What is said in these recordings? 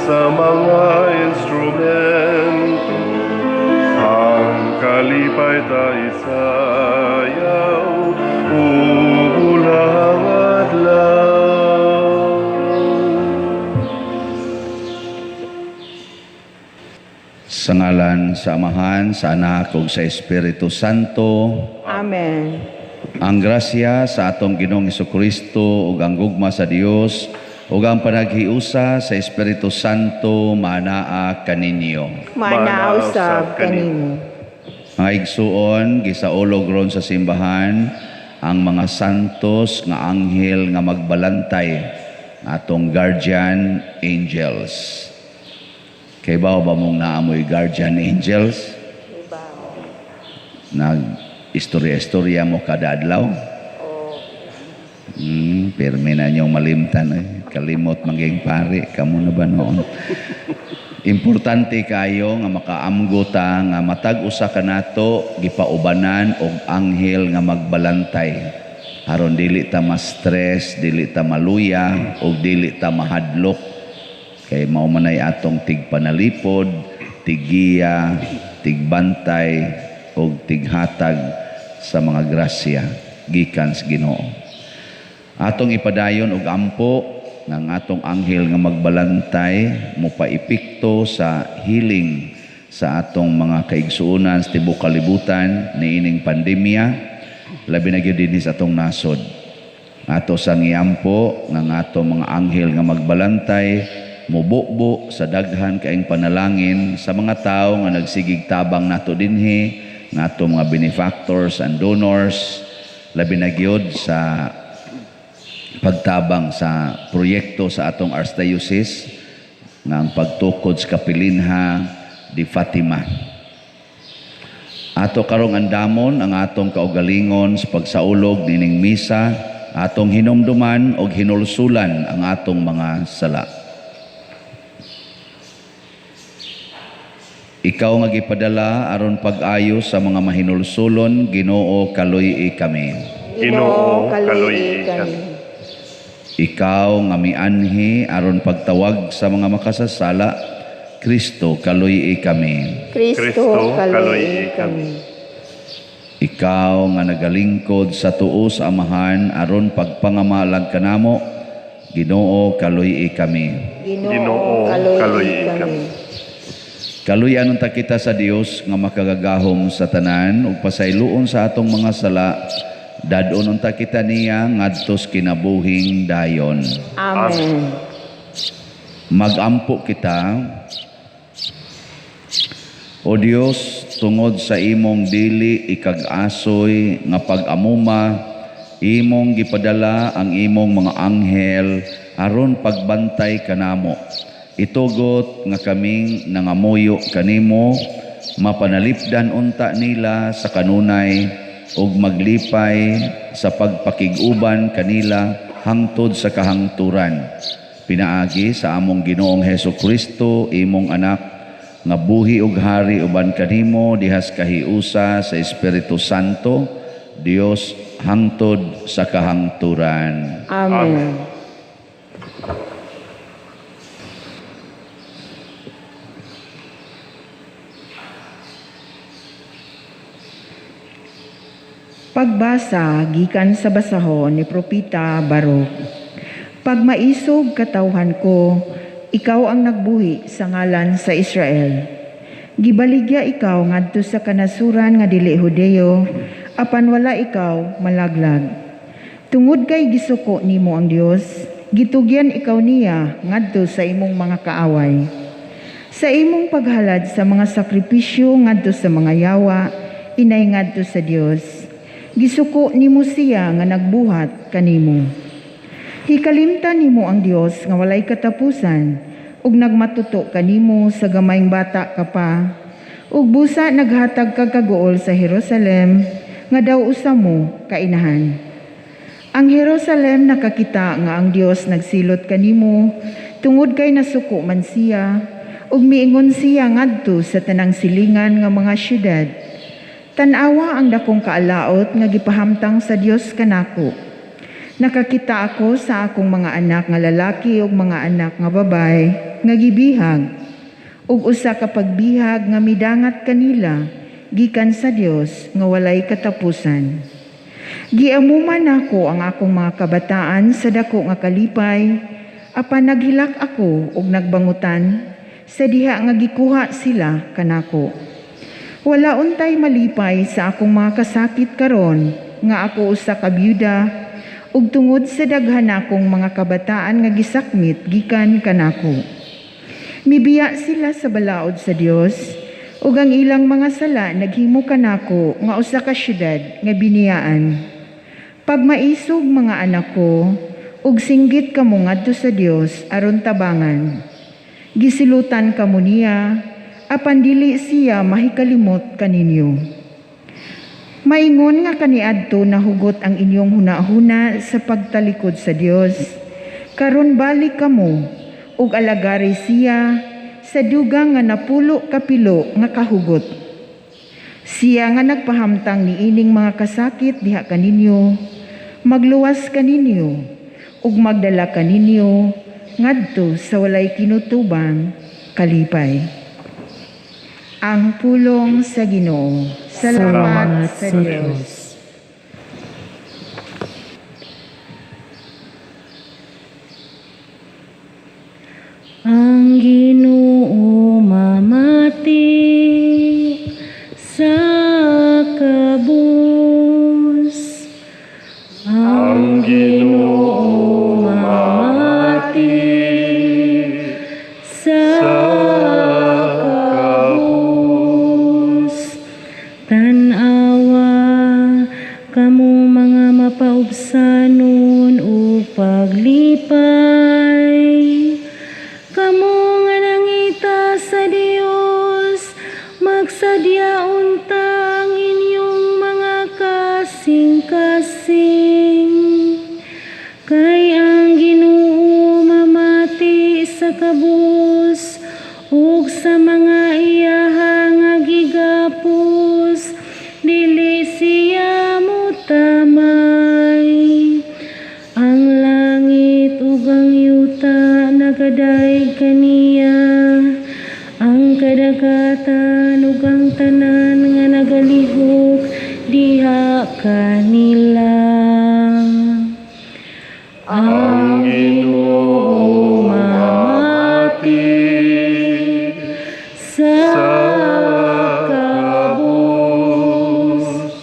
Sa mga instrumento, ang kalipay ta isayaw, ubulang adlaw. Sa ngalan sa Amahan, sa Anak ug sa Espiritu Santo. Amen. Ang grasya sa atong Ginoong Hesukristo ug ang gugma sa Dios ug ang panaghiusa sa Espiritu Santo maanaa kaninyo. Maanaa usab kanimo. Mga igsuon, gisaulog ron sa simbahan ang mga santos nga anghel nga magbalantay, atong guardian angels. Kay ba ba mong naamoy guardian angels? Nag-istorya-istorya mo kada adlaw? Pirmi na niyong malimtan. Eh. Kalimot maging pare. Kamo na ba noon? Importante kayo nga makaamgo ta nga matag usa kanato gipaubanan og anghel nga magbalantay. Aron dili ta ma-stress, dili ta maluya og dili ta mahadlok. Kay mao manay atong tigpanalipod, tiggiya, tigbantay og tighatag sa mga grasya gikan sa Ginoo. Atong ipadayon og ampo ng atong anghel nga magbalantay mopaepekto sa healing sa atong mga kaigsuonan sa tibuok kalibutan niining pandemya, labi na gyud dinhi sa atong nasod. Ato sang iampo nga atong mga anghel nga magbalantay mubukbo sa daghan kaayong panalangin sa mga tawo nga nagsigig tabang nato dinhi, nga atong mga benefactors and donors, labi na gyud sa pagtabang sa proyekto sa atong Archdiocese nga ang pagtukod sa Kapilinha di Fatima. Ato karong andamon ang atong kaugalingon sa pagsaulog nining misa, atong hinumduman og hinulsulan ang atong mga sala. Ikaw nga gipadala aron pag-ayo sa mga mahinulsulon, Ginoo, kaluy-i kami. Ginoo, kaluy-i kami. Ikaw nga mianhi aron pagtawag sa mga makasasala, Kristo, kaluy-i kami. Kristo, kaluy-i kami. Ikaw nga nagalingkod sa tuo sa Amahan aron pagpangamalag kanamo, Ginoo, kaluy-i kami. Ginoo, kaluy-i kami. Kaluy-an unta kita sa Dios nga makagagahom sa tanan ug pasayloon sa atong mga sala, dad-on unta kita niya ngadtos kinabuhing dayon. Amen. Magampo kita. O Dios, tungod sa imong dili ikag-asoy nga pag-amuma, imong gipadala ang imong mga anghel aron pagbantay kanamo. Itugot nga kaming nangamuyo kanimo, mapanalipdan unta nila sa kanunay ug maglipay sa pagpakig-uban kanila hangtod sa kahangturan. Pinaagi sa among Ginoong Hesus Kristo, imong anak, nga buhi ug hari uban kanimo dihas kahiusa sa Espiritu Santo, Dios hangtod sa kahangturan. Amen. Pagbasa gikan sa basahon ni Propeta Baruch. Pagmaisog katawhan ko, ikaw ang nagbuhi sa ngalan sa Israel. Gibaligya ikaw ngadto sa kanasuran nga dili Hudeo, apan wala ikaw malaglag. Tungod kay gisuko nimo ang Dios, gitugyan ikaw niya ngadto sa imong mga kaaway. Sa imong paghalad sa mga sakripisyo ngadto sa mga yawa, inay ngadto sa Dios. Gisuko nimo siya nga nagbuhat kanimo. Hikalimtan nimo ang Dios nga walay katapusan, ug nagmatuto kanimo sa gamayng bata ka pa, ug busa naghatag kag kaguol sa Jerusalem nga daw usa mo kainahan. Ang Jerusalem nakakita nga ang Dios nagsilot kanimo tungod kay nasuko man siya, ug miingon siya ngadto sa tanang silingan nga mga syudad. Tan-awa ang dakong kaalaot nga gipahamtang sa Dios kanako. Nakakita ako sa akong mga anak nga lalaki ug mga anak nga babae nga gibihag ug usa ka pagbihag nga midangat kanila gikan sa Dios nga walay katapusan. Giamuman nako ang akong mga kabataan sa dako nga kalipay, apan naghilak ako ug nagbangutan sa diha nga gikuha sila kanako. Wala untay malipay sa akong mga kasakit karon nga ako usa ka byuda ug tungod sa daghan akong mga kabataan nga gisakmit gikan kanako. Mibiya sila sa balaod sa Dios ug ang ilang mga sala naghimo kanako nga usa ka syudad nga biniyaan. Pagmaisog, mga anak ko, ug singgit kamo ngadto sa Dios aron tabangan. Gisilutan kamo niya, apan dili siya mahikalimot kaninyo. Maingon nga kaniadto nahugot ang inyong hunahuna sa pagtalikod sa Dios. Karon balik kamo ug alagari siya sa dugang nga 10 ka pilo nga kahugot. Siya nga nagpahamtang niining mga kasakit diha kaninyo, magluwas kaninyo ug magdala kaninyo ngadto sa walay kinutubang kalipay. Ang pulong sa Ginoo. Salamat sa Dios. Ang Ginoo mamati sa kabus. Ang Ginoo mamati sa sa kabus. Tan-awa kamo mga mapaubsanon ug paglipay. Kamo nga nangita sa Dios, magsadya unta ang inyong mga kasing-kasing. Kay ang Ginoo mamati sa kabus ug sa mga iyaha nga gigapos, dili siya mutamay. Ang langit ug ang yuta nagadayeg kaniya, ang kadagatan ug ang tanan nga nagalihok diha kanila. Ang Ginoo mamati sa sa kabus. kabus.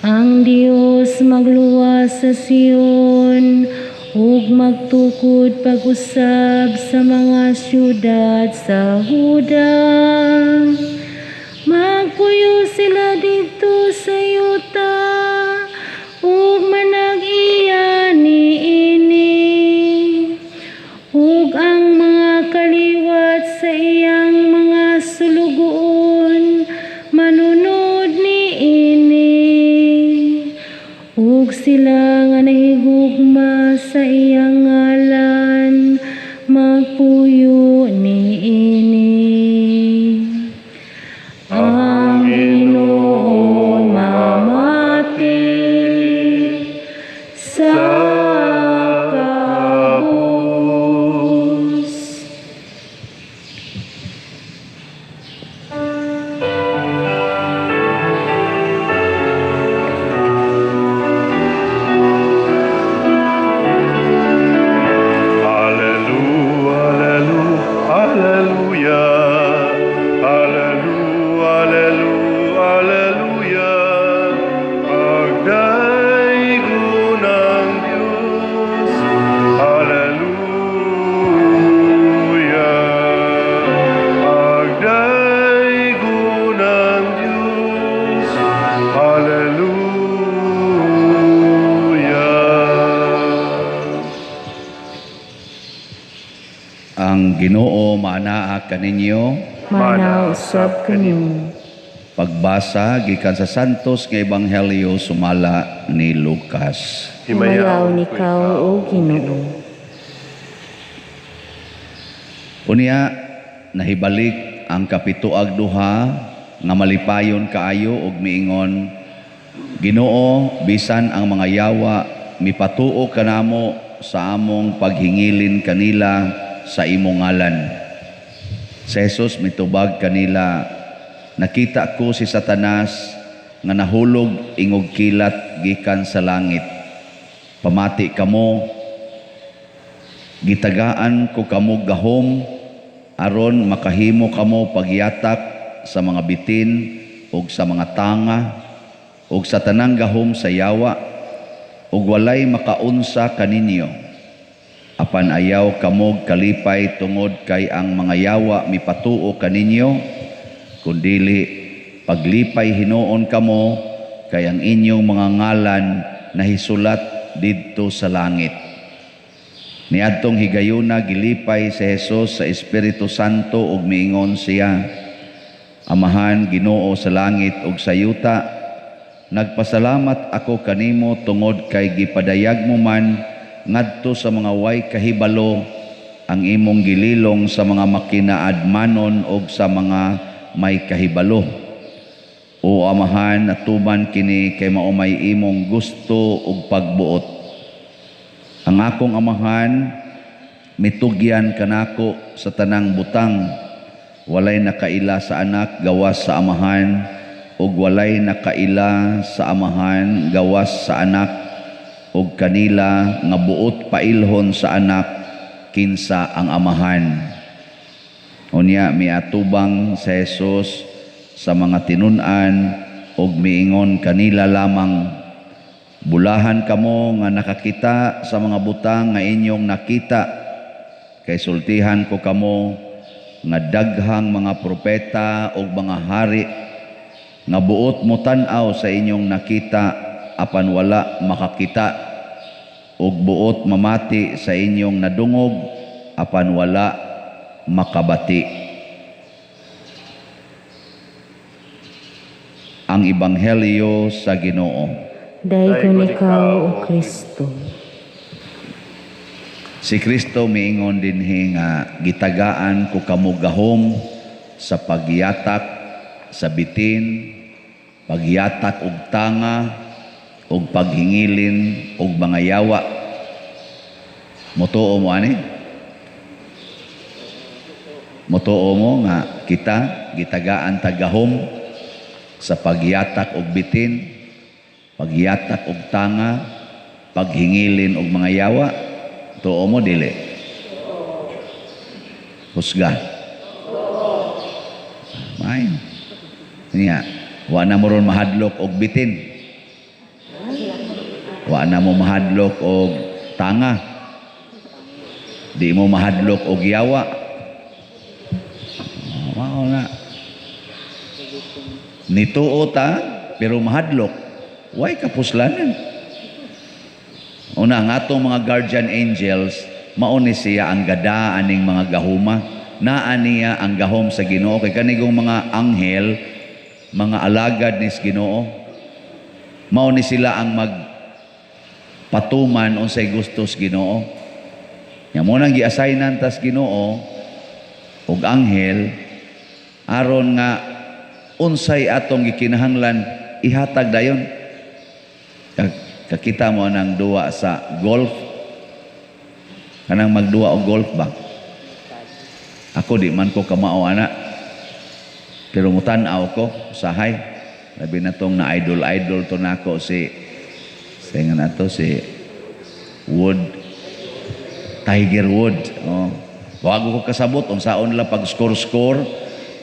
Ang Dios magluwas sa Sion ug magtukod pag-usab sa mga syudad sa Huda. Magpuyo sila didto sa yuta ug manag-iya niini. Ug ang mga kaliwat sa iyang mga sulugoon manunod niini. Ug sila nga nahigugma sa iyang ngalan magpuyo niini. Ang Ginoo mamati sa sa kabus. kabus. Alleluia, alleluia, alleluia, alleluia, alleluia. Pagdaygon ang Diyos. Alleluia. Pagdaygon ang Diyos. Alleluia. Ang Ginoo maanaa kaninyo. Maanaa usab kanimo. Pagbasa gikan sa Santos nga Ebanghelyo sumala ni Lucas. Himayaon ikaw, O Ginoo. Unya nahibalik ang 72 nga malipayon kaayo og miingon, Ginoo, bisan ang mga yawa mipatuo kanamo sa among paghingilin kanila sa imong ngalan." Si Jesus mitubag kanila, "Nakita ko si Satanas nga nahulog ingog kilat gikan sa langit. Pamati kamo, gitagaan ko kamo gahom aron makahimo kamo pagyatak sa mga bitin ug sa mga tanga ug sa tanang gahom sa yawa, ug walay makaunsa kaninyo. Apan ayaw kamog kalipay tungod kay ang mga yawa mipatuo kaninyo, kundili paglipay hinuon kamo kay ang inyong mga ngalan nahisulat didto sa langit." Niadtong higayuna, gilipay si Jesus sa Espiritu Santo ug miingon siya, "Amahan, Ginoo sa langit ug sa yuta, nagpasalamat ako kanimo tungod kay gipadayag mo man ngadto sa mga way kahibalo ang imong gililong sa mga makinaadmanon ug sa mga may kahibalo. O Amahan, natuman kini kay mao may imong gusto ug pagbuot. Ang akong Amahan mitugyan kanako sa tanang butang. Walay nakaila sa Anak gawas sa Amahan, ug walay nakaila sa Amahan gawas sa Anak ug kanila nga buot pailhon sa Anak kinsa ang Amahan." Unya miatubang sa Jesus sa mga tinun-an ug miingon kanila lamang, "Bulahan kamo nga nakakita sa mga butang nga inyong nakita, kay sultihan ko kamo nga daghang mga propeta ug mga hari nga buot motan-aw sa inyong nakita apan wala makakita, ug buot mamati sa inyong nadungog apan wala makabati." Ang Ebanghelyo sa Ginoo. Daygon ikaw, O Kristo. Si Kristo miingon dinhi nga gitagaan ko kamo gahom sa pagyatak sa bitin, pagyatak og tanga, og paghingilin og mga yawa. Motuo mo ani? Motuo mo nga kita gitagaan ta gahom sa pagyatak og bitin, pagyatak og tanga, paghingilin og mga yawa? Tuo mo dili? Husga. Maayo. Niya, wa na mo ron mahadlok og bitin. Wa na mo mahadlok og tanga. Di mo mahadlok og yawa. Mao na. Nituo ta pero mahadlok. Way kapuslanan. Una, ang atong mga guardian angels, mao ni siya ang gada aning mga gahuma. Naa niya ang gahom sa Ginoo. Kay kanigong mga anghel, mga alagad ni Ginoo, mao ni sila ang magpatuman unsay gusto sa Ginoo. Nya mo nang gi-assignan tas Ginoo og anghel aron nga unsay atong gikinahanglan ihatag dayon. Kakita mo nang duwa sa golf, kanang magduwa og golf ba? Ako di man ko kamao ana, pero mutan-aw ko usahay. Labi na tong na idol-idol to nako si sa nga nato si Wood, Tiger Wood. Oh. Wago ko kasabot unsaon la pag score-score,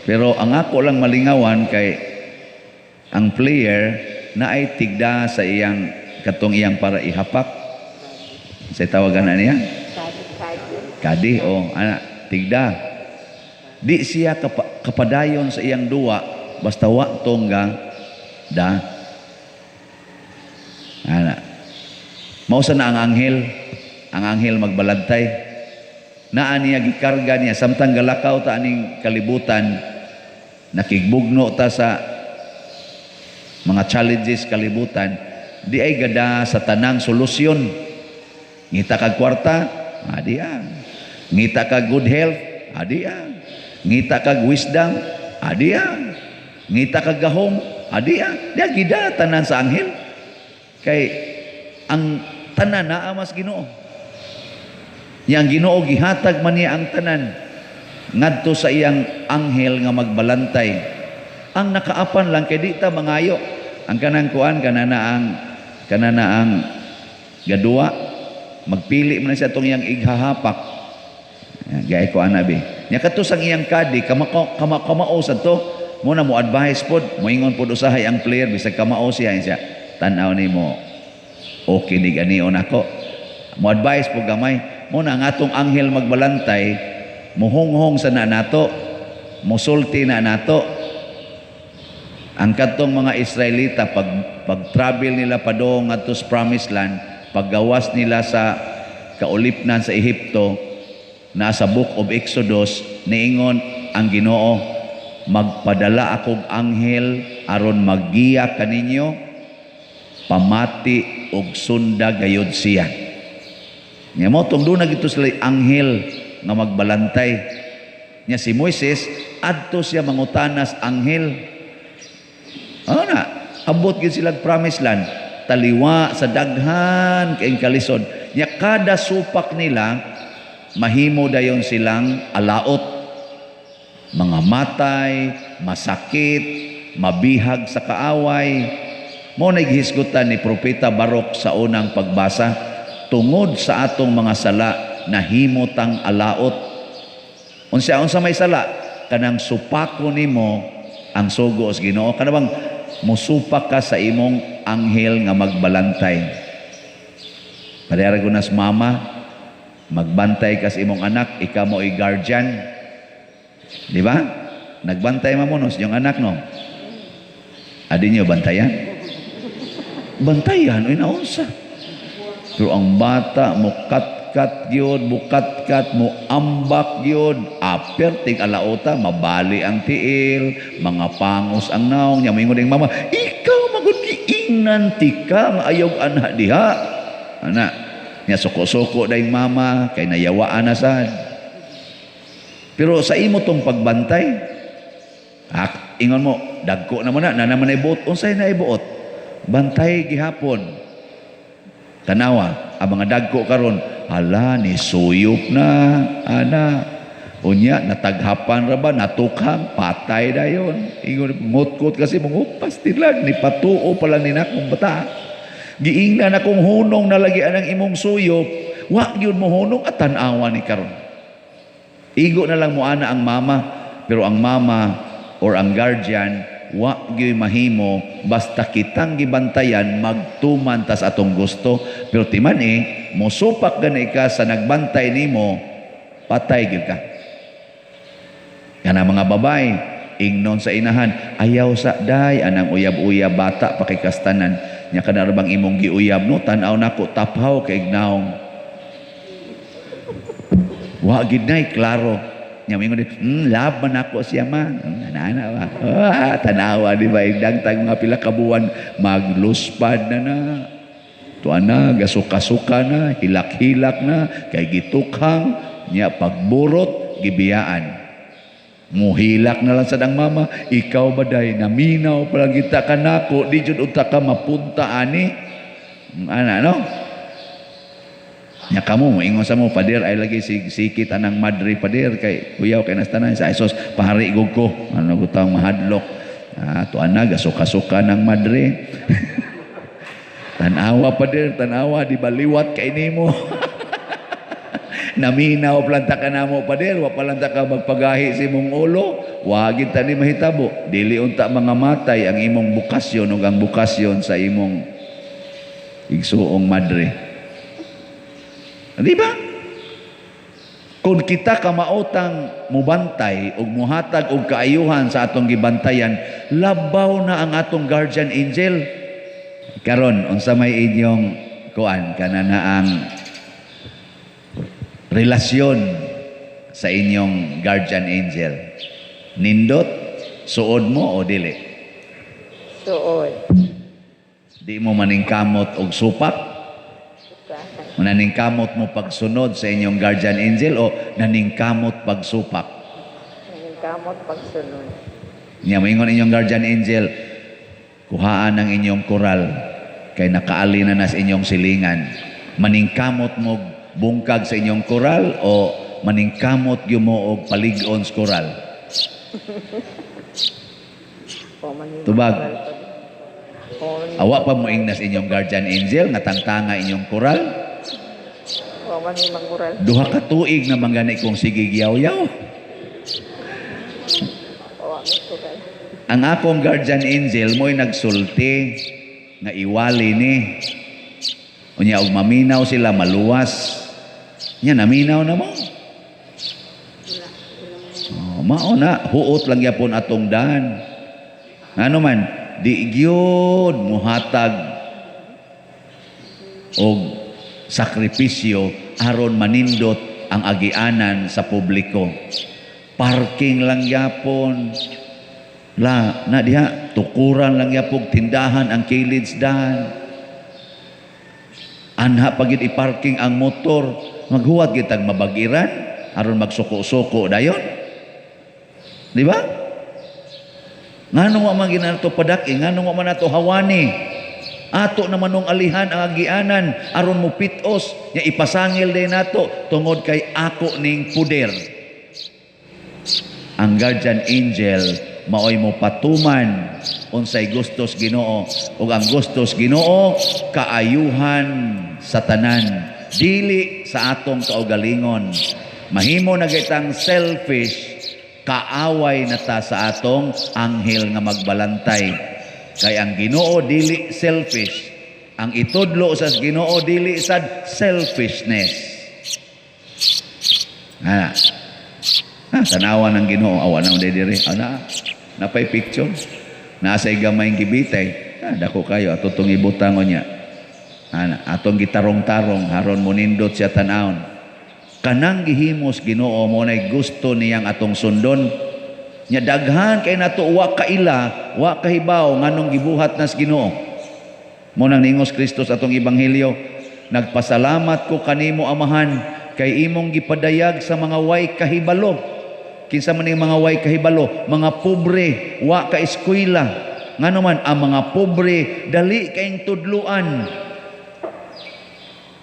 pero ang ako lang malingawan kay ang player na ay tigda sa iyang katong iyang para ihapak. Sa tawagan na niya? Kadi, oh, ana, tigda. Di siya kapadayon sa iyang duwa basta wa tong ga da. Ana. Mausa na ang anghel. Ang anghel magbalantay. Naa niya gikarga niya samtang galakaw ta aning kalibutan, nakigbugno ta sa mga challenges kalibutan, di ay gada sa tanang solusyon. Ngita kag kwarta, adi ah. Ngita kag good health, adi ah. Ngita kag wisdom, adi ah. Ngita kag gahom, adi ah. Di gida tanan sa anghel. Kay ang Tanan naa mas Ginoo. Nya ang Ginoo gihatag man niya ang tanan ngadto sa iyang anghel nga magbalantay. Ang nakaapan lang kay di ta mangayo. Ang kanang kuan, kana na ang gaduwa, magpili man na siya tong iyang ighahapak. Gay ko ana bi. Nya kadto sang iyang kadi kama kama kamao sad to mo na mo advice pod, moingon pod usahay ang player bisag kamao siya siya. Tan-aw nimo, okay ni ganion ako. Mo advice po gamay. Mo na ang atong anghel magbalantay, muhonghong sa na nato, musulti na nato. Ang kadtong mga Israelita, pag pag-travel nila padung ngadto sa Promised Land, paggawas nila sa kaulipnan sa Ehipto, nasa Book of Exodus, niingon ang Ginoo, "Magpadala akong anghel aron maggiya kaninyo, pamati og sunda gayod siya." Nya mo tong doon gito sila anghel nga magbalantay. Nya si Moises adto siya mangutanas anghel. Ano na? Abot gid sila Promised Land. Taliwa sa daghan kayong kalisod. Nya kada supak nila mahimo dayon silang alaot. Mga matay, masakit, mabihag sa kaaway. Mo na gihisgutan ni Propeta Barok sa unang pagbasa, tungod sa atong mga sala nahimo tang alaot. Unsa unsa may sala? Kanang supako nimo ang sugo sa Ginoo. Kana bang musupak ka sa imong anghel nga magbalantay. Pareha ko nas mama, magbantay ka sa imong anak, ikaw mo ay guardian. Di ba? Nagbantay man mo no sa inyong anak, no? Adi niyo bantayan? Bantayan, uy, naunsa. Pero ang bata mo kat-kat gyud, mukat-kat, mo ambak gyud, aper ting alaota, mabali ang tiil, mga pangos ang naong, nya moingon ning mama, "Ikaw magud giingnan tika nga ayaw anak diha." Ana, nya suko-suko dayong mama kay nayawaan na sad. Pero sa imo tong pagbantay, ak, ingon mo, dagko naman na, na naman ay buot, unsay na ibuot? Bantay gihapon. Tanawa, ang mga dagko karon, hala ni suyop na, ana. Unya, nataghapan ra ba, natukhang, patay dayon. Ingon, ngutkot kasi, mangupas tilag, ni patuo pa lang ni nakong bata. Giingnan akong hunong na lagi anang imong suyop, wa gyud mo hunong at tan-awa ni karon. Igo na lang mo ana ang mama, pero ang mama or ang guardian wa gyud mahimo basta kitang gibantayan magtuman tas atong gusto. Pero timan eh mosupak gani ka sa nagbantay nimo, patay gyud ka. Kana mga babay ingnon sa inahan, "Ayaw sa day anang uyab-uyab, bata pakikastanan." Nya kana bang imong giuyab, no, tan-aw nako, taphaw kay naong wa gid nay klaro. Nya moingon din, love man ako siya ma." Ana ba? Ah, tanawa di ba dagtag mga pila ka buwan magluspad na na. Tuan na, gasuka-suka na, hilak-hilak na, kay gitukhang, nya pagburot, gibiyaan. Muhilak na lang sa dang mama, "Ikaw ba day, naminaw pa lang kita kanako, di jud unta ka mapunta ani." Ana, no? Nya kamo, moingon sa mo, "Pader, ay lagi si sikit anang madre, pader, kay kuyaw kay nastanan sa Isos, pahari gug ko." Ano gutang mahadlok. Ah, tuan na, gasuka-suka ng madre. "Tanawa, pader, tanawa, di baliwat kay nimo. Naminaw planta ka namo, pader, wa palanta ka magpagahi sa imong ulo, wa gid ta ni mahitabo." Dili unta mga matay ang imong bukasyon ug ang bukasyon sa imong igsuong madre. Di ba? Kung kita kamaotang mubantay ug muhatag og kaayuhan sa atong gibantayan, labaw na ang atong guardian angel. Karon, unsa may inyong kuan kana na ang relasyon sa inyong guardian angel? Nindot, suod mo o dili? Suod. Di mo maningkamot og supak? Naningkamot mo pagsunod sa inyong guardian angel o naningkamot pagsupak? Naningkamot pagsunod. Nya moingon inyong guardian angel, "Kuhaan ang inyong koral kay nakaali na nas inyong silingan." Maningkamot mo bungkag sa inyong koral o maningkamot gyud mo og palig-on sa koral? Tubag. Awa pa mo ingnas inyong guardian angel nga tangtanga inyong koral? Duha ka tuig na manggani kong sige yaw-yaw. Ang akong guardian angel mo'y nagsulti nga iwali ni. Unya og maminaw sila maluwas. Nya naminaw na mo. Oh, mao na huot lang gyapon atong daan. Ngano man di gyud muhatag og sakripisyo aron manindot ang agianan sa publiko. Parking lang gyapon. La na diha tukuran lang gyapon tindahan ang kilid daan. Anha pag yun i-parking ang motor, maghuwat kitag mabagiran aron magsuko-suko dayon. Di ba? Ngano wa man ginato padaki, ngano wa man nato hawani. Ato naman nung alihan ang agianan aron mo pitos nya ipasangil din nato tungod kay ako ning puder. Ang guardian angel maoy mo patuman unsay gustos Ginoo, ug ang gustos Ginoo kaayuhan sa tanan, dili sa atong kaugalingon. Mahimo na kitang selfish, kaaway na ta sa atong anghel nga magbalantay. Kay ang Ginoo dili selfish. Ang itudlo sa Ginoo dili sad selfishness. Ana. Ha, tanawa ng Ginoo, awa na diri. Ana, napay picture. Nasa gamay gibitay. Ha, dako kayo ato tong ibutang niya. Ana, atong gitarong-tarong haron mo nindot siya tan-awon. Kanang gihimos Ginoo mo nay gusto niyang atong sundon. Nya daghan kay nato wa kaila, wa kahibaw nganong gibuhat nas Ginoo. Mo nang ningos Kristo sa atong ebanghelyo, nagpasalamat ko kanimo Amahan kay imong gipadayag sa mga way kahibalo. Kinsa man ning mga way kahibalo? Mga pobre, wa ka eskwela. Ngano man ang mga pobre dali kayong tudluan.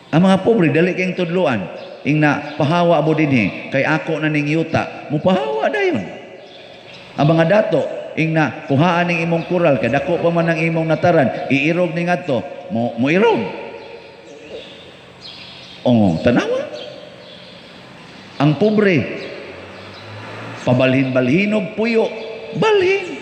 Ang mga pobre dali kayong tudluan. Ingna pahawa mo dinhi kay ako na ning yuta, mupahawa dayon. Ang mga dato ingna kuhaan ning imong kural kay dako pa man ang imong nataran, iirog ni ngadto, mo moirog. Oh, tanawa. Ang pobre pabalhin-balhinog puyo, balhin.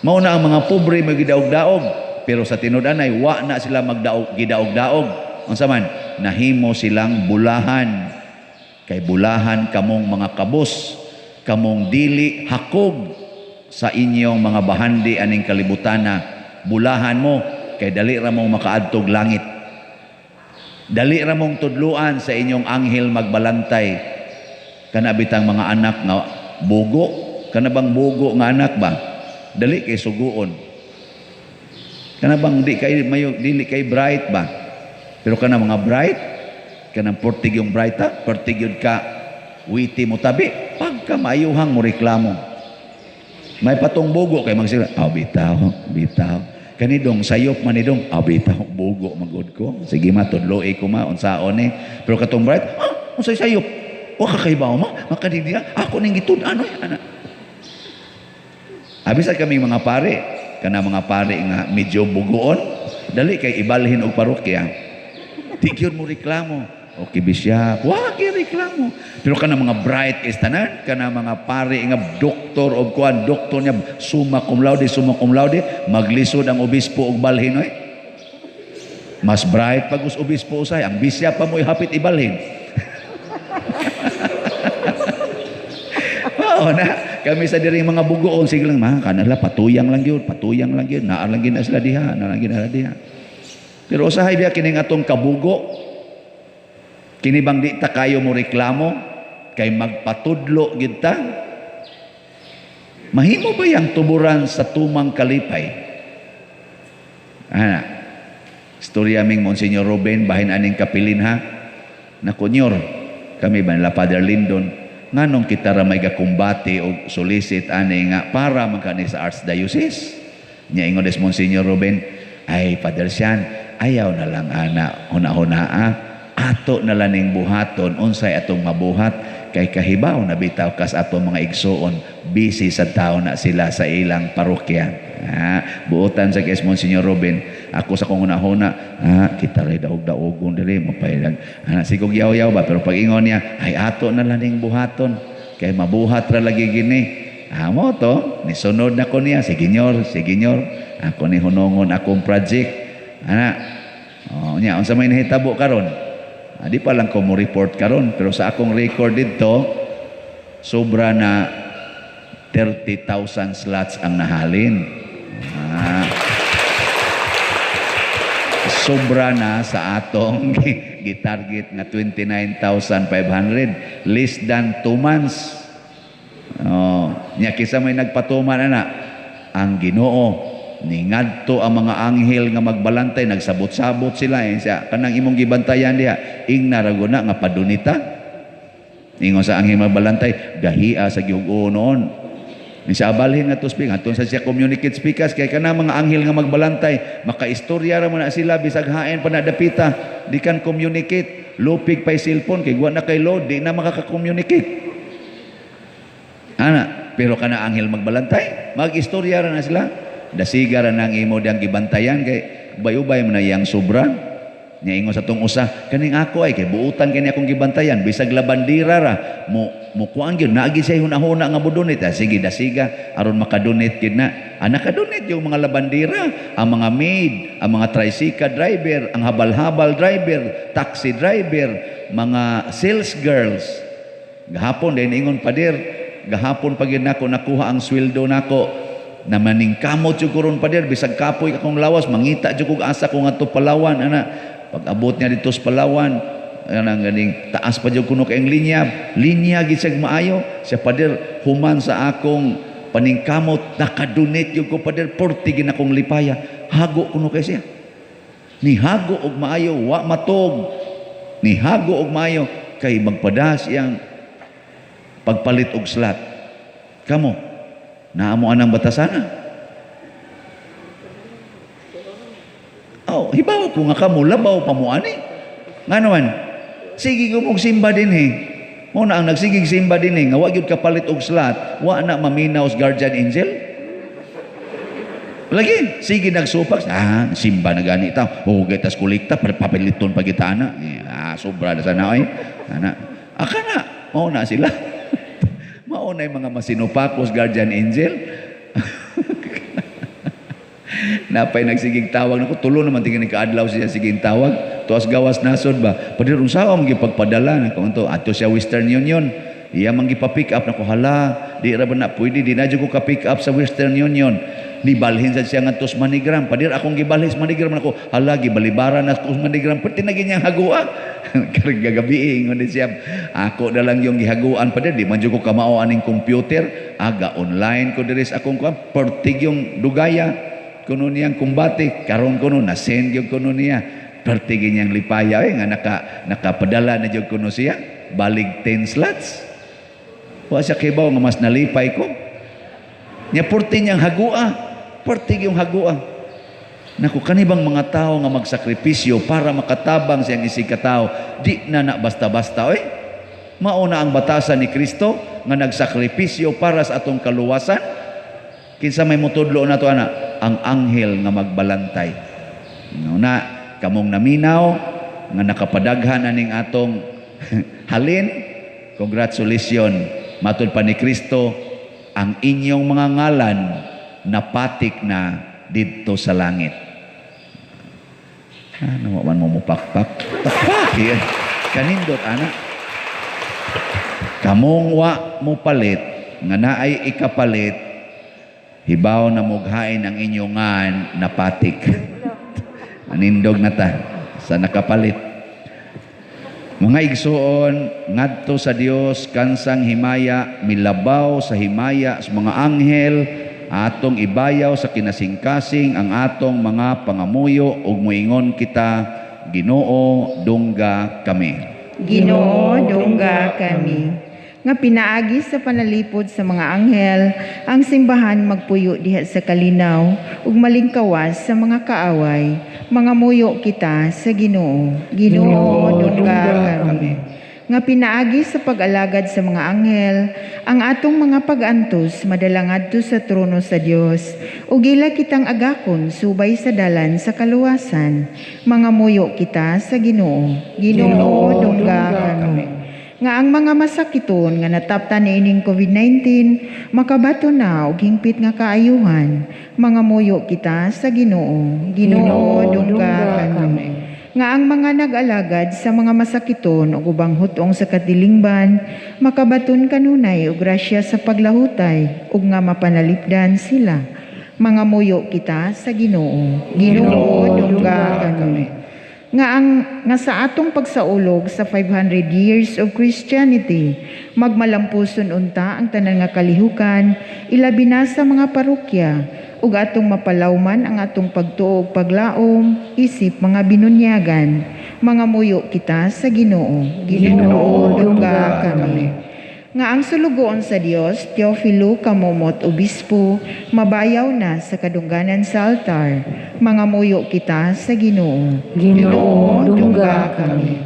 Mao na ang mga pobre magidaog-daog, pero sa tinud-anay wa na sila magdaog gidaog-daog. Unsa man nahimo silang bulahan. Kay bulahan kamong mga kabos, kamong dili hakog sa inyong mga bahandi aning kalibutana. Bulahan mo kay dali ra mong makaadtog langit. Dali ra mong tudluan sa inyong anghel magbalantay. Kana bitang mga anak nga bugo, kana bang bugo nga anak ba? Dali kay suguon. Kana bang di kay mayo dili kay bright ba? Pero kana mga bright, kanang portig yung bright ha, portig yun ka witty mo tabi, pagka maayuhang mo reklamo. May patong bugo kay magsila, aw bitaw, bitaw. Kanidong sayop man nidong, aw bitaw, bugo magud ko. Sige ma, tudloi ko ma, unsaon ni. Pero katong bright, ah, unsay sayop? Wa ka kahibaw ma, makadidiya, ako ning gitud-an oy, ana. Abi sa kaming mga pare, kana mga pare nga medyo bugoon, dali kay ibalhin og parokya. Di gyud mo reklamo. Okay bisya, wa gyud reklamo. Pero kana mga bright is tanan, kana mga pare nga doktor og kuan, doktor niya summa cum laude, maglisod ang obispo og balhin oy. Mas bright pag us obispo usay, ang bisya pa mo hapit ibalhin. Oo na, kami sa diring mga bugoon sige lang ma, kanala patuyang lang gyud, naa lang gyud na sila diha, naa lang gyud na sila diha. Pero usahay biya kining atong kabugo, kini bang di ta kayo mo reklamo kay magpatudlo gyud ta? Mahimo ba yang tuburan sa tumang kalipay? Ana, istorya ming Monsignor Ruben bahin aning kapilin ha. Nakunyor kami ba nila Father Lindon, nganong kita ra may gakumbate og solicit ani nga para man kani sa Archdiocese. Nya ingon des Monsignor Ruben, ay Father Sean, Ayaw na lang ana huna-hunaa, ato na lang ning buhaton unsay atong mabuhat, kay kahibaw na bitaw kas atong mga igsuon, busy sa tao na sila sa ilang parokya. Buotan sa kay Monsignor Robin, ako sa kong huna-huna, kita ray daog-daogon diri mapailag. Sigog yaw-yaw ba, pero pag ingon niya, ay ato na lang ning buhaton kay mabuhat ra lagi gini. Mo to, nisunod na ko niya, sige nyor, sige nyor, ako ni hunongon akong project. Ana, oh, nya unsa may nahitabo karon? Di pa lang ko mo report karon, pero sa akong record didto, sobra na 30,000 slots ang nahalin. Sobra na sa atong gitarget nga 29,500, less than 2 months. Oh, nya kinsa may nagpatuman ana? Ang Ginoo. Ningadto ang mga anghel nga magbalantay, nagsabot-sabot sila eh. Siya kanang imong gibantayan diha, ingna ra guna nga padunita. Ingon sa anghel magbalantay, gahia sa gihug-o noon. Ni sa abalhin nga to speak, aton sa siya communicate speakers, kay kana mga anghel nga magbalantay, makaistorya ra man na sila bisag hain pa na dapita, di kan communicate, lupig pa'y cellphone kay wa na kay load, di na makaka-communicate. Ana, pero kana anghel magbalantay, mag-istorya ra na sila. Dasiga ra nang imo diyang gibantayan kay ubay-ubay man na iyang sobra. Nya ingon sa tong usa, kaning ako ay kay buutan kani akong gibantayan bisag labandira ra mo mo kuan gyud naagi siya hunahuna nga mo-donate. Sige, dasiga aron makadonate gid na. Nakadonate yung mga labandira, ang mga maid, ang mga tricycle driver, ang habal-habal driver, taxi driver, mga sales girls. Gahapon din ingon pader, gahapon pa gyud nako nakuha ang sweldo nako. Na maningkamot jud ko ron pader, bisag kapoy akong lawas, mangita jud kog asa ko ngadto Palawan ana. Pag abot niya dito sa Palawan, anang ganing taas pa jud kuno kayong linya, linya gid siya maayo. Siya pader, human sa akong paningkamot, nakadonate jud ko pader, porti gid akong lipaya. Hago kuno kay siya. Nihago og maayo, wa matog. Nihago og maayo kay magpadas iyang pagpalit og slot. Kamo, naamo anang batasana. Oh, hibaw ko nga kamo labaw pa mo ani. Ngano man? Sige ko mong simba din eh. Mo na ang nagsigig simba din eh, nga wa gyud kapalit og slot, wa na maminaw sa guardian angel. Lagi, sige nagsupak, simba na gani ta. Hugay tas kolekta, papiliton pa kita ana. Sobra na sana oy. Ana. Aka na, mao na sila. Mao na yung mga masinupakos guardian angel. Napay nagsigig tawag nako, tulo naman tingin ni kaadlaw siya sigig tawag. Tuas gawas nasod ba. Padir unsa man gipagpadala nako unto adto siya Western Union. Iya man gipa-pick up nako, hala, di ra ba na pwede, di na jud ko ka pick up sa Western Union. Nibalhin sad siya ngadto sa MoneyGram. Padir akong gibalhin sa MoneyGram nako, hala gibalibaran na ko sa MoneyGram. Perti na ganyang hagua. Karong gagabi ingon din siya. Ako na lang yung gihaguan padir, di man jud ko kamao aning computer. Aga online ko diri sa akong kuan, pertig yung dugaya kuno niyang kumbate, karon kuno na send gyud kuno niya. Pertig niyang lipaya nga nakapadala na jud kuno siya, balig 10 slots. Wa siya kibaw nga mas nalipay ko. Nya purti niyang hagua, purti yung hagua. Naku, kanibang mga tao nga magsakripisyo para makatabang siyang isig katao, di na na basta-basta oy. Mao na ang batasan ni Kristo nga nagsakripisyo para sa atong kaluwasan. Kinsa may motudlo na to ana? Ang anghel nga magbalantay. No, na kamong naminaw nga nakapadaghan aning atong halin, congratulations. Matud pa ni Kristo ang inyong mga ngalan napatik na didto sa langit. Ano man mo mupakpak? Pakpak. Kanindot ana. Kamong wa mo palit nga naay ikapalit, hibaw na mughain ang inyong ngan napatik. Anindog na ta sa nakapalit. Mga igsuon, ngadto sa Dios kansang himaya, milabaw sa himaya sa mga anghel, atong ibayaw sa kinasingkasing ang atong mga pangamuyo ug moingon kita, Ginoo, dungga kami. Ginoo, dungga kami. Nga pinaagi sa panalipod sa mga anghel, ang simbahan magpuyo diha sa kalinaw ug malingkawas sa mga kaaway. Mangamuyo kita sa Ginoo. Ginoo, dungga kami. Nga pinaagi sa pag-alagad sa mga anghel, ang atong mga pag-antos madala ngadto sa trono sa Dios ug ila kitang agakon subay sa dalan sa kaluwasan. Mangamuyo kita sa Ginoo. Ginoo, dungga kami. Nga ang mga masakiton nga nataptan niining COVID-19 makabato na og hingpit nga kaayuhan. Mangamuyo kita sa Ginoo. Ginoo, dungga kami. Nga ang mga nag-alagad sa mga masakiton ug ubang hutong sa katilingban makabaton kanunay og grasya sa paglahutay ug nga mapanalipdan sila. Mangamuyo kita sa Ginoo. Ginoo, dungga kami. Nga sa atong pagsaulog sa 500 years of Christianity, magmalampuson unta ang tanan nga kalihukan, ilabi na sa mga parokya, ug atong mapalawman ang atong pagtuo ug paglaom isip mga binunyagan. Mangamuyo kita sa Ginoo. Ginoo, dungga kami. Nga ang sulugoon sa Dios, Teofilo Camomot Obispo, mabayaw na sa kadungganan sa altar. Mangamuyo kita sa Ginoo. Ginoo, dungga kami.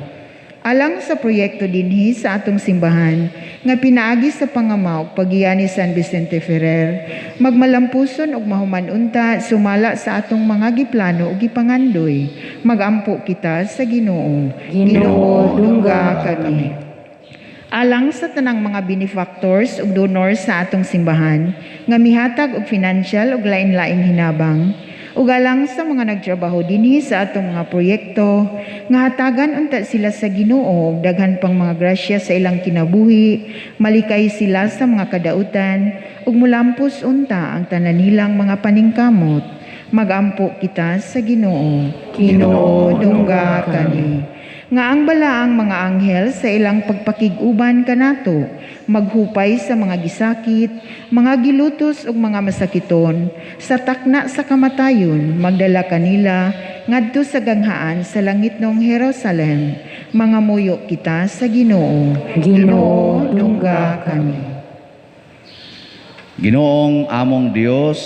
Alang sa proyekto dinhi sa atong simbahan nga pinaagi sa pangama ug paggiya ni San Vicente Ferrer, magmalampuson ug mahuman unta sumala sa atong mga giplano ug gipangandoy. Magampo kita sa Ginoo. Ginoo, dungga kami. Alang sa tanang mga benefactors ug donors sa atong simbahan nga mihatag og financial ug lain-laing hinabang, ug alang sa mga nagtrabaho dinhi sa atong mga proyekto nga hatagan unta sila sa Ginoo og daghan pang mga grasya sa ilang kinabuhi, malikay sila sa mga kadautan ug mulampos unta ang tanan nilang mga paningkamot. Magampo kita sa Ginoo. Ginoo, dungga kami. Nga ang balaang mga anghel sa ilang pagpakig-uban kanato maghupay sa mga gisakit, mga gilutos ug mga masakiton sa takna sa kamatayon, magdala kanila ngadto sa ganghaan sa langit nong Jerusalem. Mangamuyo kita sa Ginoo. Ginoo, dungga kami. Ginoong among Dios,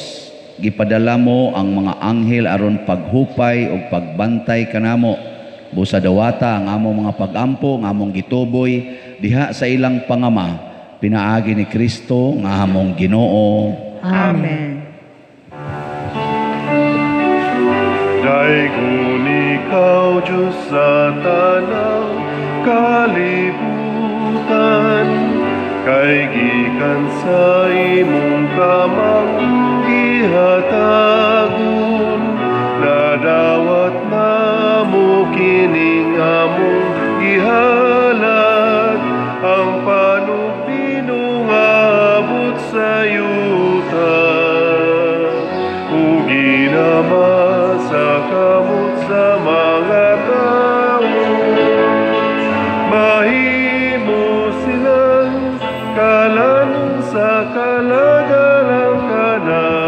gipadala mo ang mga anghel aron paghupay ug pagbantay kanamo. Busa dawata ang among mga pagampo, ang among gituboy diha sa ilang pangama, pinaagi ni Kristo nga among Ginoo. Amen. Daygon ikaw, Diyos, sa tanang kalibutan, kay gikan sa imong kamang gihatagon, nadawat namo kining among gihalad, ang panubino nga abot sa yuta, ug ginama sa kamot sa mga tao. Mahimo silang kalan sa kalagalang kanamo.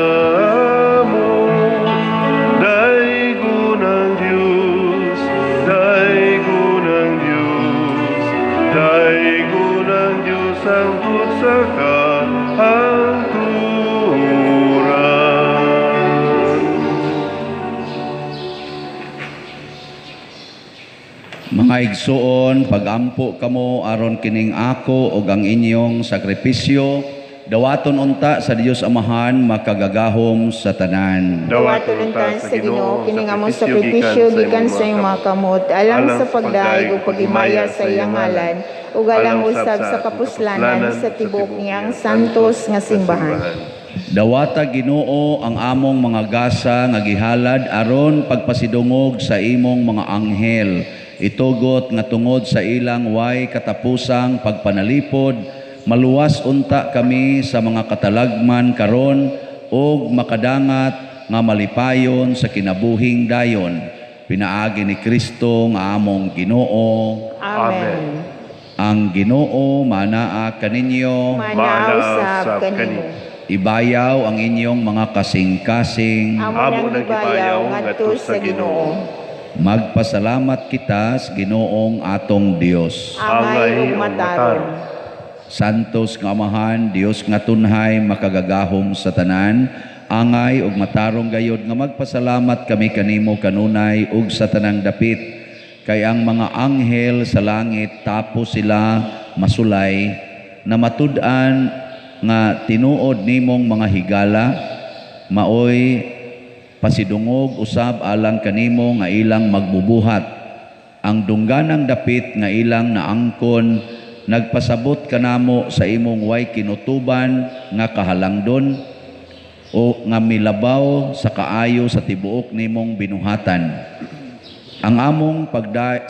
Daygon ang Diyos, daygon ang Diyos, daygon ang Diyos hangtod sa kahangturan. Mga igsuon, pagampo kamo aron kining ako ug ang inyong sakripisyo, dawaton unta sa Dios Amahan makagagahom sa tanan. Dawaton unta sa Ginoo kining among sakripisyo gikan sa iyong mga kamot, alang sa pagdayeg ug paghimaya sa iyang ngalan, ug alang usab sa kapuslanan sa tibok niyang santos nga simbahan. Dawata Ginoo ang among mga gasa nga gihalad aron pagpasidungog sa imong mga anghel. Itugot nga tungod sa ilang way katapusang pagpanalipod, maluwas unta kami sa mga katalagman karon ug makadangat nga malipayon sa kinabuhing dayon. Pinaagi ni Kristo nga among Ginoo. Amen. Ang Ginoo manaa kaninyo. Manaa usab kanimo. Ibayaw ang inyong mga kasing-kasing. Amo nang gibayaw ngadto sa Ginoo. Magpasalamat kita sa Ginoong atong Dios. Angay ug matarong. Santos nga Amahan, Dios nga tunhay, makagagahom sa tanan, angay ug matarong gayod nga magpasalamat kami kanimo kanunay ug sa tanang dapit. Kay ang mga anghel sa langit tapos sila masulay na matud-an nga tinuod nimong mga higala, maoy pasidungog usab alang kanimo nga ilang magbubuhat. Ang dungganang dapit nga ilang naangkon nagpasabot kanamo sa imong way kinutuban nga kahalangdon o nga milabaw sa kaayo sa tibuok nimong binuhatan. Ang among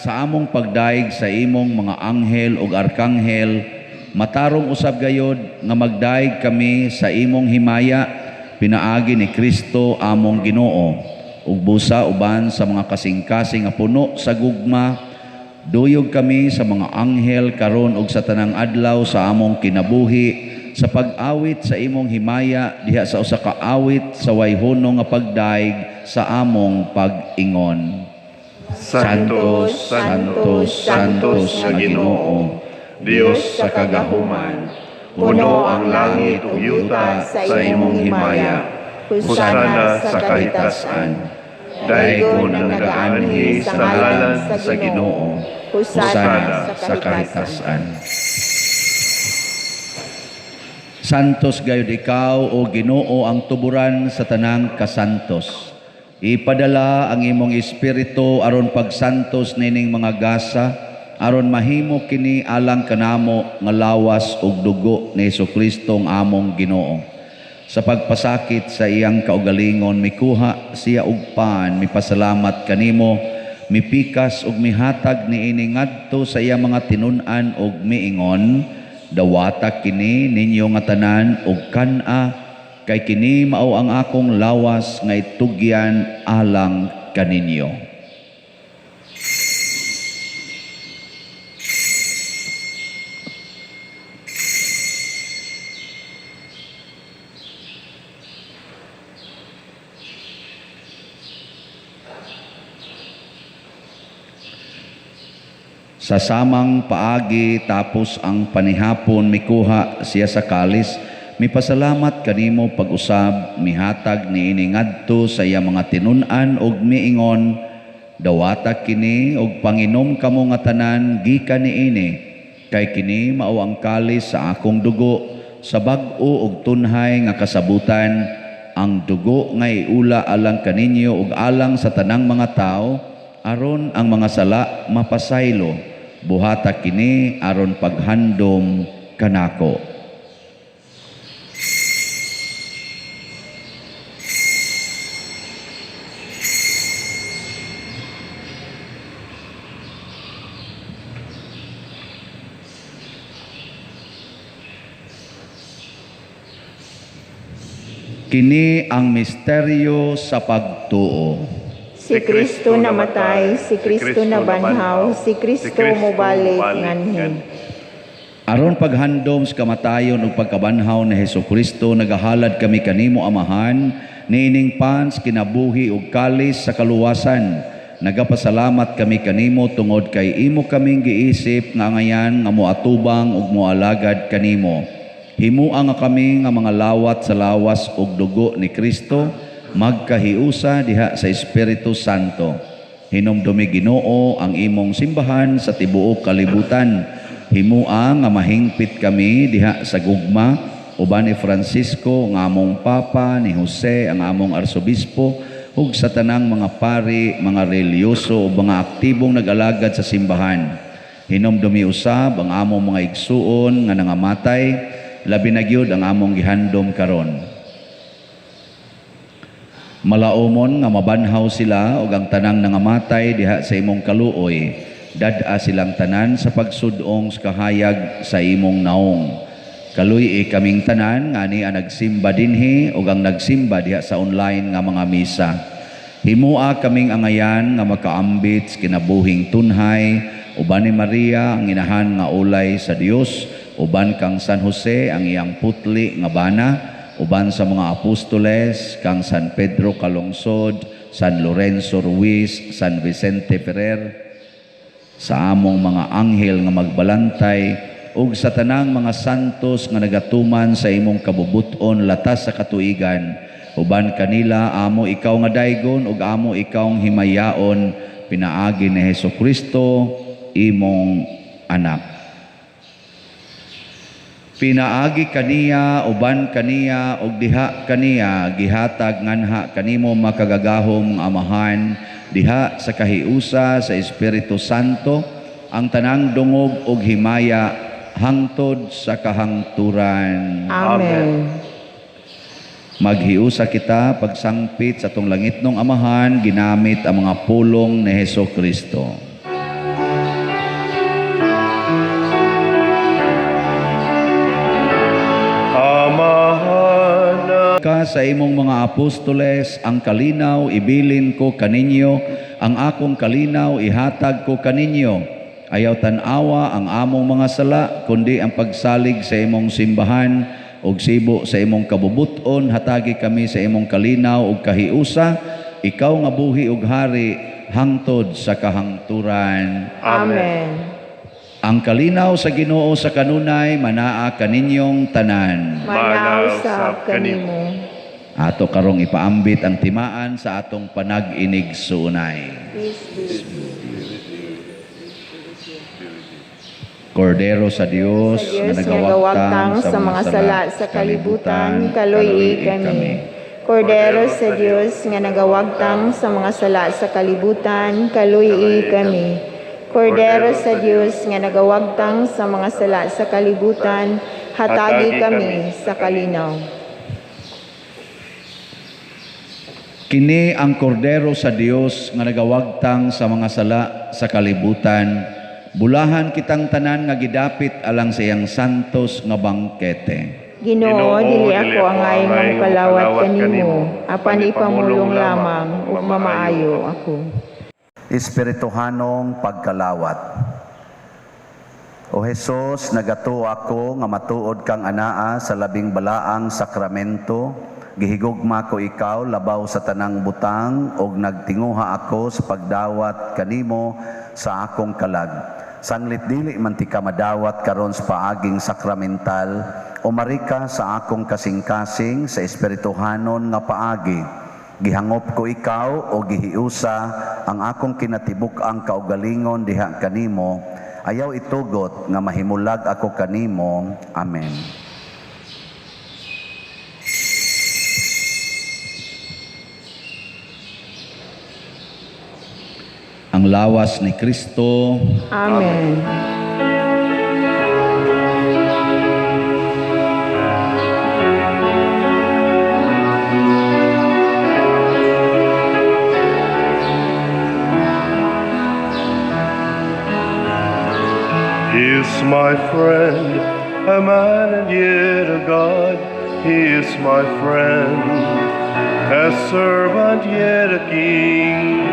sa among pagdaig sa imong mga anghel ug arkanghel, matarong usab gayod nga magdaig kami sa imong himaya pinaagi ni Kristo among Ginoo. Ug busa uban sa mga kasing-kasing nga puno sa gugma, duyog kami sa mga anghel karon ug sa tanang adlaw sa among kinabuhi sa pag-awit sa imong himaya diha sa usa ka awit sa way hunong nga pagdaig sa among pag-ingon. Santo, Santo, Santos nga Ginoo, Dios sa kagahuman, puno ang langit ug yuta sa imong himaya. Hosana sa kahitasan. Daigon ang nagaanhi sa ngalan sa Ginoo. Hosana sa kahitasan. Santos gayud ikaw, o Ginoo, ang tuburan sa tanang kasantos. Ipadala ang imong espiritu aron pagsantos nining mga gasa, aron mahimo kini alang kanamo nga lawas ug dugo ni Hesukristo ang among Ginoo. Sa pagpasakit sa iyang kaugalingon, mikuha siya og pan, mipasalamat kanimo, mipikas ug mihatag niini ngadto sa iyang mga tinun-an ug miingon, dawata kini ninyo nga tanan ug kan-a, kay kini mao ang akong lawas nga itugyan alang kaninyo. Sa samang paagi tapos ang panihapon, mikuha siya sa kalis, mipasalamat kanimo pag-usab, mihatag niini ngadto sa iya mga tinun-an ug miingon, dawata kini ug panginom kamo nga tanan gikan niini, kay kini mao ang kalis sa akong dugo sa bag-o ug tunhay nga kasabutan, ang dugo nga iula alang kaninyo ug alang sa tanang mga tawo, aron ang mga sala mapasaylo. Buhata kini aron paghandom kanako. Kini ang misteryo sa pagtuo. Si Kristo namatay, si Kristo nabanhaw, si Kristo mobalik nganhi. Aron paghandom sa kamatayon ug pagkabanhaw ni Hesukristo, nagahalad kami kanimo Amahan, niining pans kinabuhi ug kalis sa kaluwasan. Nagapasalamat kami kanimo tungod kay imo kaming giisip nga angayan nga moatubang ug moalagad kanimo. Himua nga kami nga mga lawat sa lawas ug dugo ni Kristo, magkahiusa diha sa Espiritu Santo. Hinumdumi Ginoo ang imong simbahan sa tibuok kalibutan. Himua nga mahingpit kami diha sa gugma uban ni Francisco nga among Papa, ni Jose ang among Arsobispo, ug sa tanang mga pari, mga relihiyoso ug mga aktibong nag-alagad sa simbahan. Hinumdumi usab ang among mga igsuon nga nangamatay, labi na gyud ang among gihandom karon. Malaumon nga mabanhaw sila ug ang tanang nangamatay diha sa imong kaluoy, dad-a silang tanan sa pagsudong sa kahayag sa imong naong. Kaluy-i kaming tanan nga ni ang nagsimba dinhi ug ang nagsimba diha sa online nga mga misa. Himua kaming angayan nga makaambit sa kinabuhing tunhay uban ni Maria ang inahan nga ulay sa Dios, uban kang San Jose ang iyang putli nga bana, uban sa mga apostoles kang San Pedro Calungsod, San Lorenzo Ruiz, San Vicente Ferrer, sa among mga anghel nga magbalantay ug sa tanang mga santos nga nagatuman sa imong kabubut-on latas sa katuigan. Uban kanila amo ikaw nga daygon ug amo ikaw himayaon pinaagi ni Hesukristo imong anak. Pinaagi kaniya, uban kaniya, ug diha kaniya gihatag nganha kanimo makagagahom Amahan diha sa kahiusa sa Espiritu Santo ang tanang dungog ug himaya hangtod sa kahangturan. Amen. Maghiusa kita pagsangpit sa atong langitnong Amahan ginamit ang mga pulong ni Hesukristo. Amahan ka sa imong mga apostoles, ang kalinaw ibilin ko kaninyo, ang akong kalinaw ihatag ko kaninyo. Ayaw tan-awa ang among mga sala, kundi ang pagsalig sa imong simbahan ug sibo sa imong kabubut-on, hatagi kami sa imong kalinaw ug kahiusa, ikaw nga buhi ug hari hangtod sa kahangturan. Amen. Ang kalinaw sa Ginoo sa kanunay manaa kaninyong tanan. Manaw usab kanimo. Ato karong ipaambit ang timaan sa atong panag-inig suunay. Peace be Kordero sa Dios sa Dios nga nagawagtang sa mga sala sa kalibutan, kaluy kami. Kordero sa Dios nga nagawagtang sa mga sala sa kalibutan, kaluy kami. Kordero sa Dios nga nagawagtang sa mga sala sa kalibutan, hatagi kami sa kalinaw. Kini ang kordero sa Dios nga nagawagtang sa mga sala sa kalibutan. Bulahan kitang tanan nga gidapit alang sa iyang santos nga bangkete. Ginoo, dili ako angay nga mokalawat kanimo, apan ipamulong lamang ug mamaayo ako. Espirituhanong pagkalawat. O Hesus, nagatuo ako nga matuod kang anaa sa labing balaang sakramento. Gihigugma ko ikaw labaw sa tanang butang ug nagtinguha ako sa pagdawat kanimo sa akong kalag. Sanglit dili man ti ka madawat karon sa paaging sakramental, umarika sa akong kasing-kasing sa espirituhanon nga paagi. Gihangop ko ikaw o gihiusa ang akong kinatibuk-ang kaugalingon diha kanimo. Ayaw itugot nga mahimulag ako kanimo. Amen. Ang lawas ni Kristo. Amen. He is my friend, a man and yet a God. He is my friend, a servant yet a king,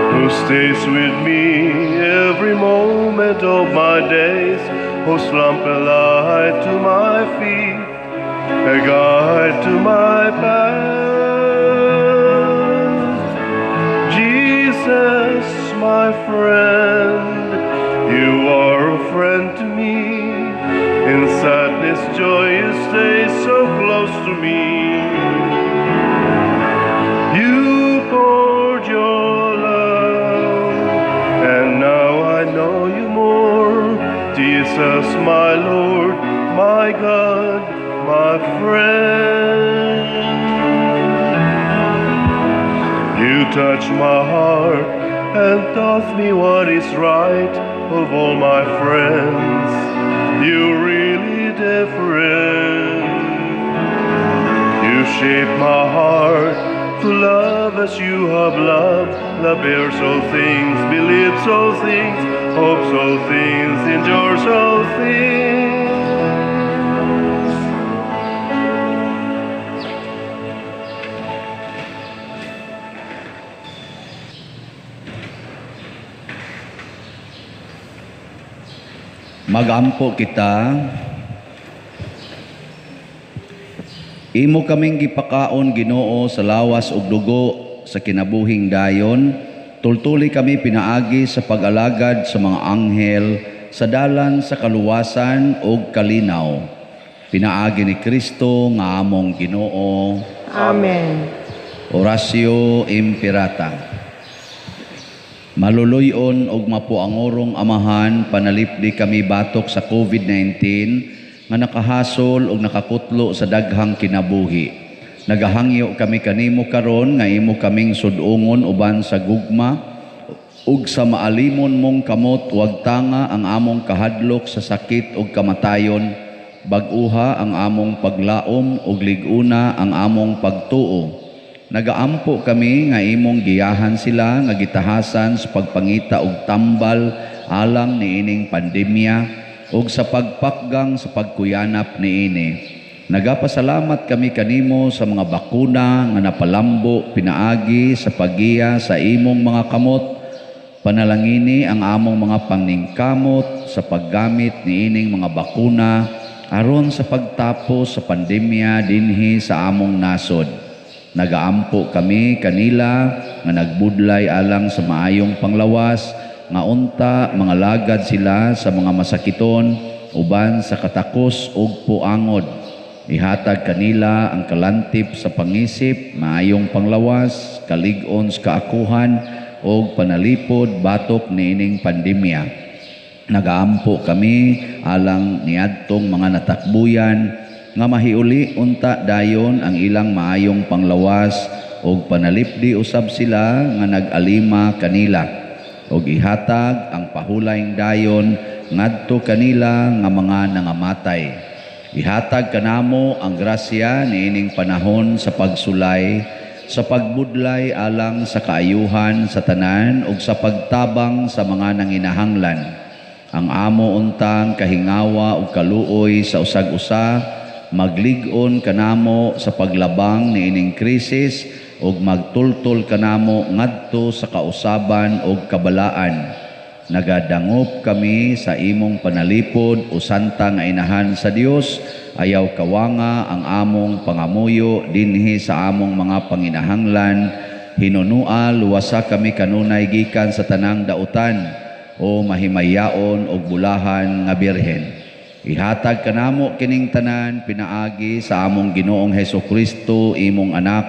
who stays with me every moment of my days, whose lamp a light to my feet, a guide to my path. Jesus, my friend, you are a friend to me. In sadness, joy, you stay so close to me. You poured your love, and now I know you more. Jesus, my Lord, my God, my friend. You touch my heart and taught me what is right. Of all my friends, you're really different. You shape my heart to love as you have loved. Love bears all things, believes all things, hopes all things, endures all things. Magampo kita. Imo kaming gipakaon Ginoo sa lawas ug dugo sa kinabuhing dayon. Tultuli kami pinaagi sa pag-alagad sa mga anghel sa dalan sa kaluwasan ug kalinaw. Pinaagi ni Kristo nga among Ginoo. Amen. Oratio Imperata. Maluluy-on ug mapuangorong Amahan, panalipdi kami batok sa COVID-19 nga nakahasol ug nakakutlo sa daghang kinabuhi. Nagahangyo kami kanimo karon nga imo kaming sud-ungon uban sa gugma ug sa maalimon mong kamot. Wagtanga ang among kahadlok sa sakit ug kamatayon. Bag-uha ang among paglaom ug lig-una ang among pagtuo. Nagaampo kami nga imong giyahan sila nga gitahasan sa pagpangita og tambal alang niining pandemya ug sa pagpakgang sa pagkuyanap niini. Nagapasalamat kami kanimo sa mga bakuna nga napalambo pinaagi sa paggiya sa imong mga kamot. Panalangini ang among mga pangningkamot sa paggamit niining mga bakuna aron sa pagtapos sa pandemya dinhi sa among nasod. Nagaampo kami kanila nga nagbudlay alang sa maayong panglawas, nga unta mangalagad sila sa mga masakiton uban sa katakos ug puangod. Ihatag kanila ang kalantip sa pangisip, maayong panglawas, kalig-on sa kaakuhan ug panalipod batok niining pandemya. Nagaampo kami alang niadtong mga natakbuyan nga mahiuli unta dayon ang ilang maayong panglawas ug panalipdi usab sila nga nag-alima kanila, ug ihatag ang pahulayng dayon ngadto kanila nga mga nangamatay. Ihatag kanamo ang grasya niining panahon sa pagsulay, sa pagbudlay alang sa kaayuhan sa tanan ug sa pagtabang sa mga nanginahanglan. Ang amo untang kahingawa ug kaluoy sa usag-usa maglig-on kanamo sa paglabang niining krisis ug magtultol kanamo ngadto sa kausaban ug kabalaan. Nagadangop kami sa imong panalipod o santa nga inahan sa Dios. Ayaw kawanga ang among pangamuyo dinhi sa among mga panginahanglan. Hinunua, luwasa kami kanunay gikan sa tanang dautan o mahimayaon og bulahan nga Birhen. Ihatag kanamo kining tanan pinaagi sa among Ginoong Hesus Kristo, imong anak,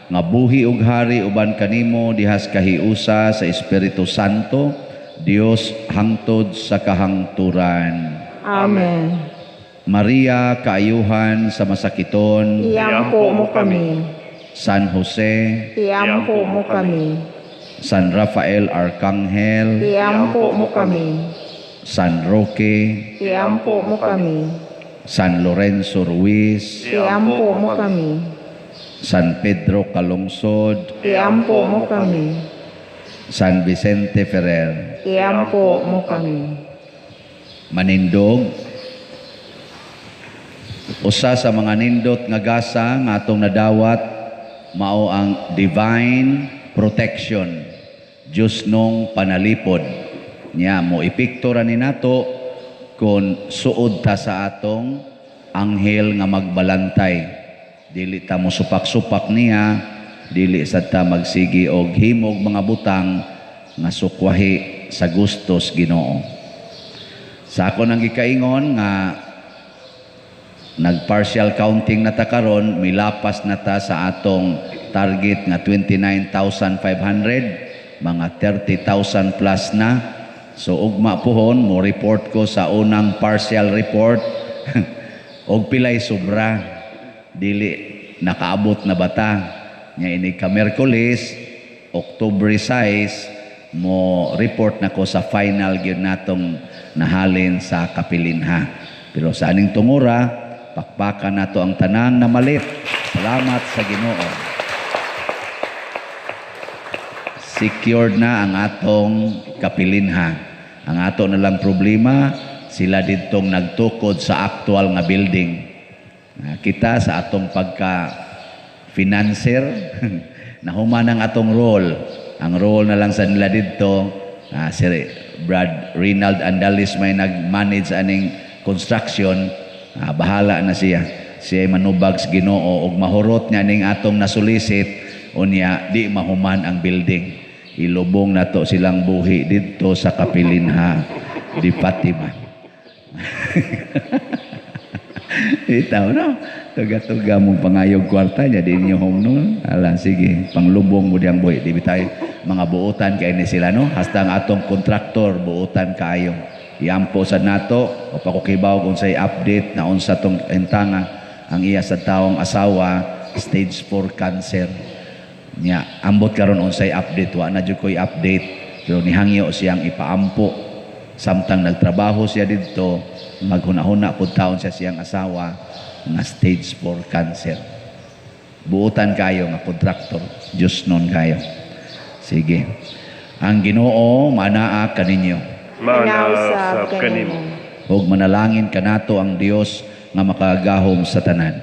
nga buhi ug hari uban kanimo dihas kahiusa sa Espiritu Santo, Dios hangtod sa kahangturan. Amen. Maria, kaayuhan sa masakiton, Iampo mo kami. San Jose, Iampo mo kami. San Rafael Arcangel, Iampo mo kami. San Roque, Iampo mo kami. San Lorenzo Ruiz, Iampo mo kami. San Pedro Calungsod, Iampo mo kami. San Vicente Ferrer. Iampo mo kami. Manindog. Usa sa mga nindot nga gasa nga atong nadawat mao ang divine protection, Diyos nung panalipod. Nya mo epekto ra ni nato kung suod ta sa atong anghel nga magbalantay. Dili ta mo supak-supak niya, dili sad ta magsigi og himog mga butang nga sukwahi sa gustos Ginoo. Sa ako nang gikaingon nga nag-partial counting na ta karon, milapas na ta sa atong target nga 29,500, mga 30,000 plus na. So ugma pohon mo report ko sa unang partial report og pilay sobra, dili nakaabot na bata. Nya ini ka Miyerkules, Oktubre 6, mo report na ko sa final gyud natong nahalin sa kapilinha. Pero sa aning tungura, pakpakan nato ang tanang namalit. Salamat sa Ginoo. Secured na ang atong kapilinha. Ang ato na lang problema, sila didtong nagtukod sa actual nga building. Kita sa atong pagka financer, nahuman ang atong role. Ang role na lang sa nila didto, si Brad Rinald Andalis may nag-manage aning construction, bahala na siya. Siya ay manubag sa Ginoo ug mahurot niya ning atong nasulisit, unya di mahuman ang building. Ilubong nato silang buhi didto sa kapilinha. Di Fatima. Itaw no? Tuga-tuga mong pangayog kwarta niya, di ninyo home no? Ala, sige, panglubong mo diyang buhi. Di tayo mga buutan kay ni sila, no? Hasta ang atong kontraktor, buutan kaayo. Iampo sa nato, o pakukibaw kung sa'y update na unsa tong entanga ang iya sa taong asawa, stage 4 cancer. Nya, ambot karon unsay update, wa na jud ko'y update. Pero nihangyo siyang ipaampo samtang nagtrabaho siya didto, maghuna-huna pud taon siya siyang asawa nga stage 4 cancer. Buutan kayo nga kontraktor, Diyos nun kayo. Sige. Ang Ginoo manaa kaninyo. Maanaa usab kanimo. Ug manalangin kanato ang Dios nga makagahom sa tanan.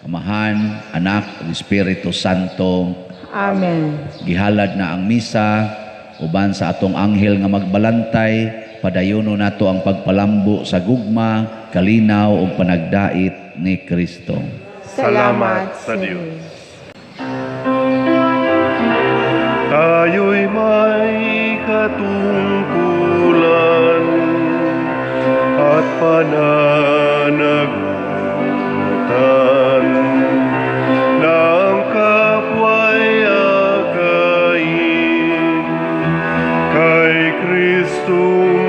Amahan, Anak, ug Espiritu Santo. Amen. Gihalad na ang misa uban sa atong anghel nga magbalantay, padayono nato ang pagpalambo sa gugma, kalinaw ug panagdait ni Kristo. Salamat sa Dios. Tayo'y may katungkulan at pananagutan ng kapwa'y akayin kay Kristong